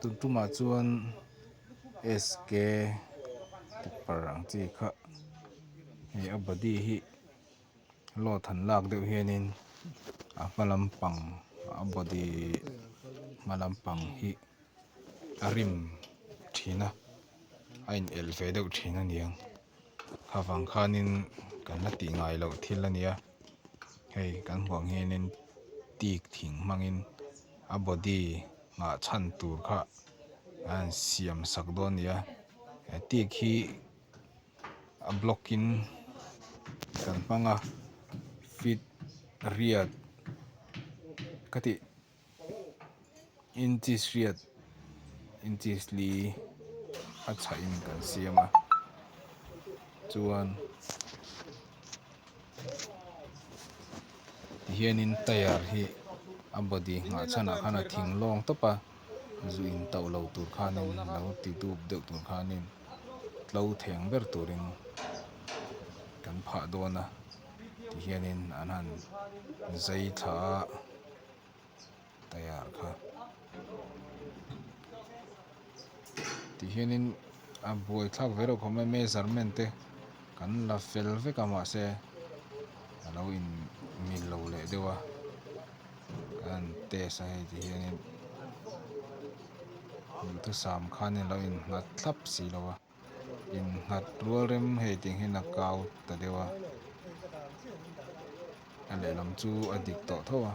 Tun tumah chuan SK tipper ang chi kha hei a body hi load han lak deuh hianin a hma lampang a body hma lampang hi a rim thin a a in elh ve deuh thin a niang avang khanin kan la tih ngai loh thil a nia hei kan hmuh ang hianin teak thing hmangin a body nghah chhan tur kha a han siam sak dawn a ni a he teak hi a block in kan hmang a feet riat ka tih inches riat inches li a chhah in kan siam a chuan tihianin tyre hi a body nghah chhanah khan a thing lawng tawp a zu in tauh lo tur khanin lo ti dup deuh tur khanin tlo theng ber turin kan phah dawn a tihianin an han zai thla a tyre kha tihianin a buai thlak ve reuh khawp mai measurement te kan la fel vek a mahse a lo in mil lo leh deuh a kan han test a hei tihianin duhthusam khanin a lo innghat thlap si lo a. Innghat rual rem hei tih hian a kau ta deuh a, a lehlam chu a dik tawh tho a,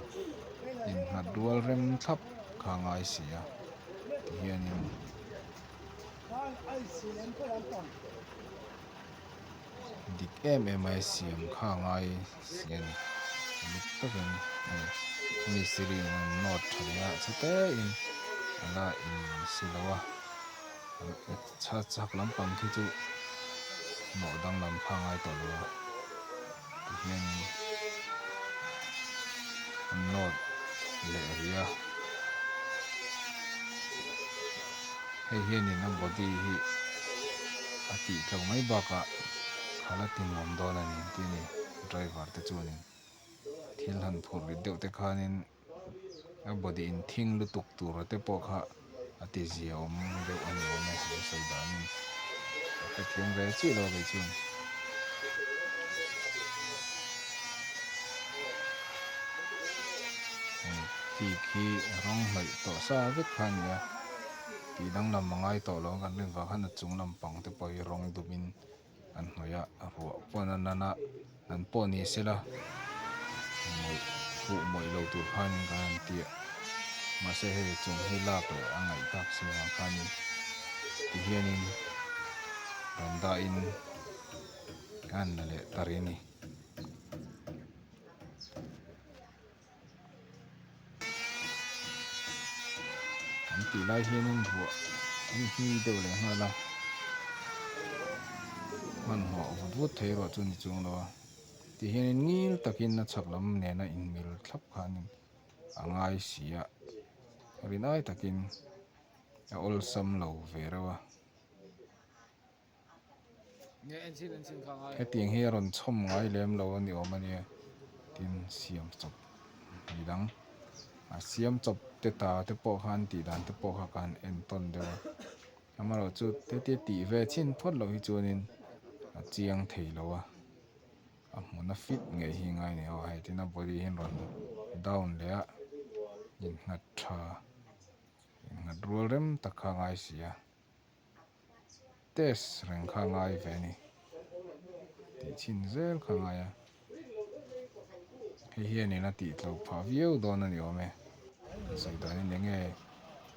innghat rual rem thlap kha a ngai si a tihianin dik em em mai siam kha a ngai si a ni uluk takin a ni mistiri in an nawt tha leh a chhe tein a la insi lo a. Chhak lampang khi chu hnawh danglam kha a ngai tawh lo a tihianin an nawt leh rih a hei hianin a body hi a tih tlo mai bakah khalh a ti nuam dawn a ni tih a ni driver te chuanin thil han phurh rit deuh te khanin. A body in thing lutuk tur te pawh kha a ti zia awm deuh a ni awm e an sawi danin ka hrethiam ve chiah lo kei chuan. Hei teak hi rawng hnawih tawh sa vek kha a ni a tih danglam a ngai tawh lo a kan rin vang khan a chung lampang te pawh hi rawng dumin an hnawih a ruah pawn a nan a an pawh ni sela mawih huh mawih lo tur khanin kan han ti a mahse hei chung hi lak leh a ngaih tak si vang khanin tihianin rawn dahin a han la leh ta rih a ni. An tih lai hianin ruah an hni deuh leh nghal a hmanhmawh vut vut thei erawh chu ni chuang lo a ti hianin ngil takin a chhak lam nena inmil thlap khanin a ngai si a rinai takin a awlsam lo ve reuh a. Hetiang hi a rawn chhawm ngai lem lo a ni awm a nia tin siam chawp midang a siam chawp te ta te pawh khan tih dan te pawh kha ka han en tawn deuh a amaherawhchu hetia tih ve chhin phawt loh hi chuanin a chiang thei lo a a hmuna fit ngei hi ngai a ni aw hei tin a body hi an rawn down leh a innghat tha innghat rual rem tak kha a ngai si a. Test reng kha a ngai ve a ni tih chhin zel kha a ngai a hei hianin a tih tlo phah viau dawn a ni awm e sawi danin eng nge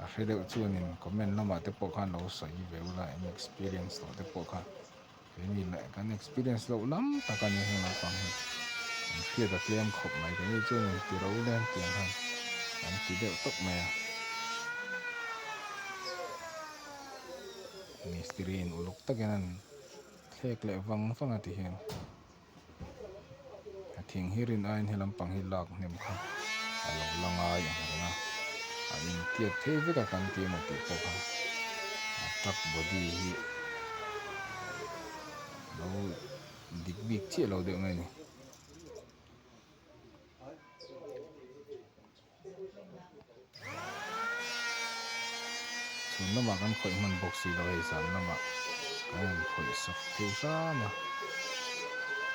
a hre deuh chuanin comment lamah te pawh khan lo sawi ve ula eng experience tawh te pawh kha. Keini leh kan experience loh lam tak a ni heng naupang hi an hriat a tlem khawp mai keini chuan in ti ro leng tiang khan an ti deuh tawp mai a. Mistiri in uluk takin an thlek leh vang vang a ti hian. A thing hi rin aiin he lampang hi lak hnem kha a lo la ngai ang reng a, a intiat phei vek a kan ti emaw tih pawh kha a truck body hi a lo dik bik chiah lo deuh mai a ni. Chhun lamah kan khawih hman bawk si lo hei zan lamah kan han khawih sak thei hram a,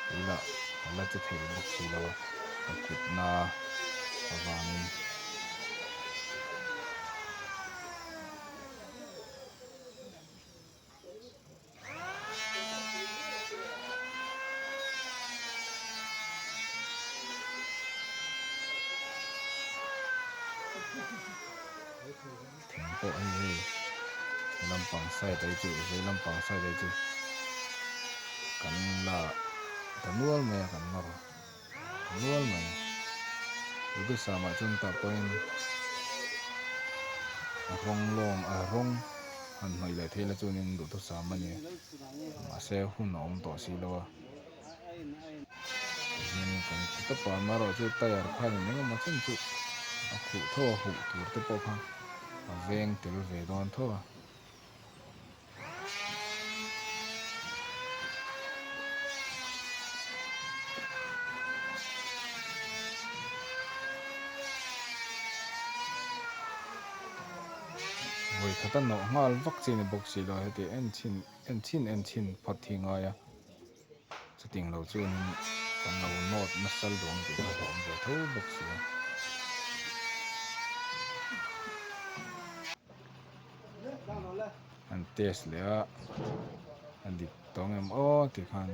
kei lah ka la che thei bawk si lo a, ka kut na avangin. Thing pawh hei hei he lampang side ah hi chu vei lampang side ah hi chu kan la ta nual mai a kan nawr ta nual mai duhthusam ah chuan tah pawhin a rawng lawng a rawng han hnawih leh theih la chuanin duhthusam a ni mahse hun a awm tawh si lo a. Tihian kan ti tawp a, amaherawhchu tyre khan eng emaw chen chu a khuh tho a, huh tur te pawh kha a veng tel ve dawn tho a. Vawi khat a nawh nghal vak chi a ni bawk si lo, heti en chhin en chhin en chhin phawt hi ngai a. Chutiang lo chuanin kan lo nawt nasa luang tih kha a awm ve tho bawk si a. An test leh a, a dik tawng em aw tih khan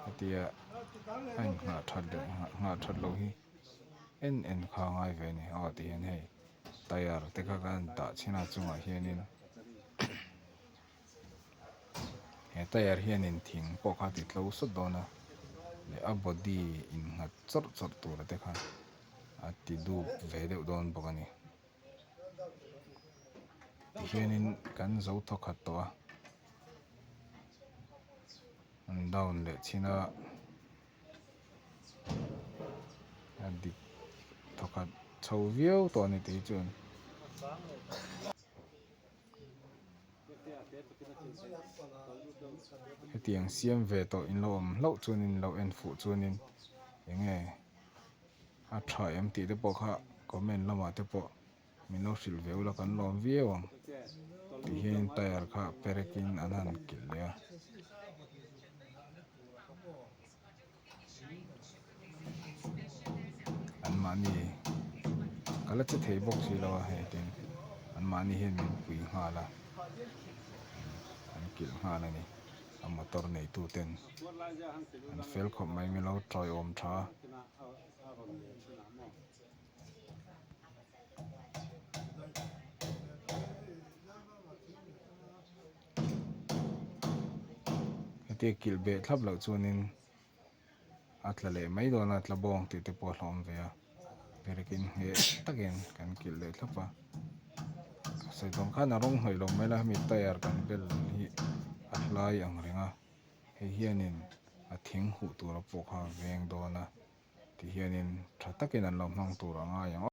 hetia a inngah that leh nghah that loh hi en en kha a ngai ve a ni aw tih hian hei tyre te kha kan dah chhin a chungah hianin. He tyre hianin thing pawh kha a ti tlo sawt dawn a leh a body innghat chawrh chawrh tur te kha a ti dup ve deuh dawn bawk a ni tihianin kan zo thawkhat tawh a an down leh chin a a dik thawkhat chho viau tawh a ni tih hi chuan. Hetiang siam ve tawh in lo awm hlauh chuanin lo en fuh chuanin eng nge a tha em tih te pawh kha comment lamah te pawh min lo hrilh ve ula kan lawm viau ang tih hian tyre kha perek in an han kilh leh a. Anmahni ka la che thei bawk si lo a hei tin anmahni hian min pui nghal a an kilh nghal a ni a motor neitu ten an fel khawp mai min lo tawiawm tha a. Hetia kilh beh thlap loh chuanin a tla leh mai dawn a tla bawng tih te pawh a hlawm ve a perekin ngheh takin kan kilh leh thlap a sawi dawn khan a rawng hnawih lo mai la hemi tyre kan bel hi a hlai ang reng a hei hianin a thing huh tura pawh kha a veng dawn a ti hianin tha takin an lo hmang tur a ngai ang.